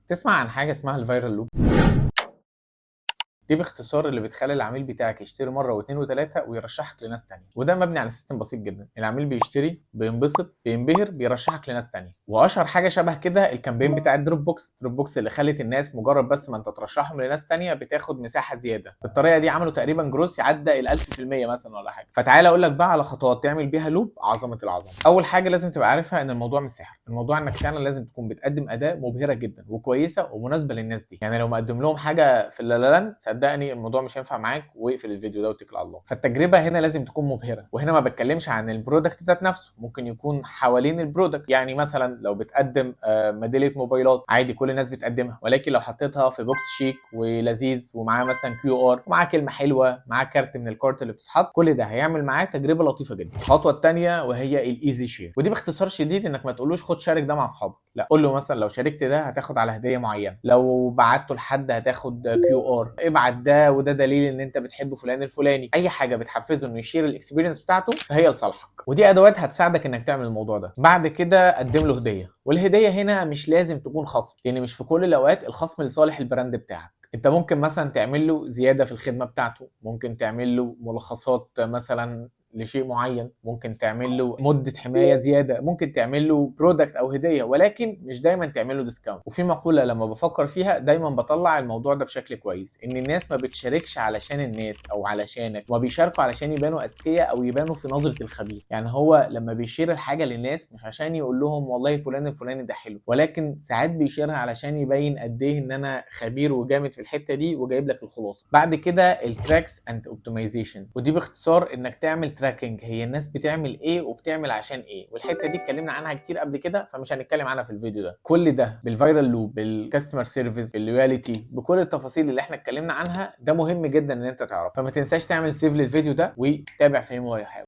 تسمع عن حاجة اسمها ال viral loop؟ دي باختصار اللي بتخلي العميل بتاعك يشتري مرة واثنين وثلاثة ويرشحك لناس تانية. وده مبني على system بسيط جدا: العميل بيشتري، بينبسط، بينبهر، بيرشحك لناس تانية. واشهر حاجة شبه كده ال campaign بتاع ال Dropbox. Dropbox اللي خلت الناس مجرد بس ما انت ترشحهم لناس تانية بتاخد مساحة زياده. بالطريقة دي عملوا تقريبا growth يعدى ال 1000% مثلا ولا حاجه. فتعالى اقول لك بقى على خطوات تعمل بيها loop عظمه العظمه. اول حاجة لازم تبقى عارفها ان الموضوع مش سحر، الموضوع انك فعلا لازم تكون بتقدم اداه مبهرة جدا وكويسة ومناسبة للناس دي. يعني لو مقدم لهم حاجة في اللالالاند، صدقني الموضوع مش هينفع معاك، واقفل الفيديو ده واتكل على الله. فالتجربه هنا لازم تكون مبهره، وهنا ما بتكلمش عن ال product ذات نفسه، ممكن يكون حوالين ال product. يعني مثلا لو بتقدم ميدالية موبايلات، عادي كل الناس بتقدمها، ولكن لو حطيتها في box شيك ولذيذ ومعاه مثلا QR ومعاه كلمة حلوه، معاه كارت من الكارت اللي بتتحط، كل ده هيعمل معاه تجربه لطيفة جدا. الخطوة الثانية وهي ال easy share، ودي باختصار شديد انك ما تقولوش خد شارك ده مع اصحابك، لا، قول له مثلا لو شاركت ده هتاخد على هديه معينه، لو بعته لحد هتاخد QR، ابعت ده وده دليل ان انت بتحب فلان الفلاني. اي حاجة بتحفزه انه ي share ال experience بتاعته فهي لصالحك، ودي ادوات هتساعدك انك تعمل الموضوع ده. بعد كده قدم له هديه، والهديه هنا مش لازم تكون خصم، لان مش في كل الاوقات الخصم لصالح ال brand بتاعك. انت ممكن مثلا تعمل له زيادة في الخدمة بتاعته، ممكن تعمل له ملخصات مثلا لشيء معين، ممكن تعمل له مده حماية زياده، ممكن تعمل له product او هديه، ولكن مش دايما تعمل له discount. وفي مقولة لما بفكر فيها دايما بطلع الموضوع ده بشكل كويس، ان الناس ما بتشاركش علشان الناس او علشانك، وما بيشاركوا علشان يبانوا اذكياء او يبانوا في نظره الخبير. يعني هو لما بي share الحاجة للناس مش عشان يقول لهم والله فلان الفلاني ده حلو، ولكن ساعات بي share ها علشان يبين قد ايه ان انا خبير وجامد في الحتة دي وجايب لك الخلاصه. بعد كده ال tracks and optimization، ودي باختصار انك تعمل tracking، هي الناس بتعمل ايه وبتعمل عشان ايه، والحتة دي اتكلمنا عنها كتير قبل كده فمش هنتكلم عنها في الفيديو ده. كل ده بال viral loop، بال customer service، بال loyalty، بكل التفاصيل اللي احنا اتكلمنا عنها، ده مهم جدا ان انت تعرف. فما تنساش تعمل save للفيديو ده وتابع فهيم وهو يحاول.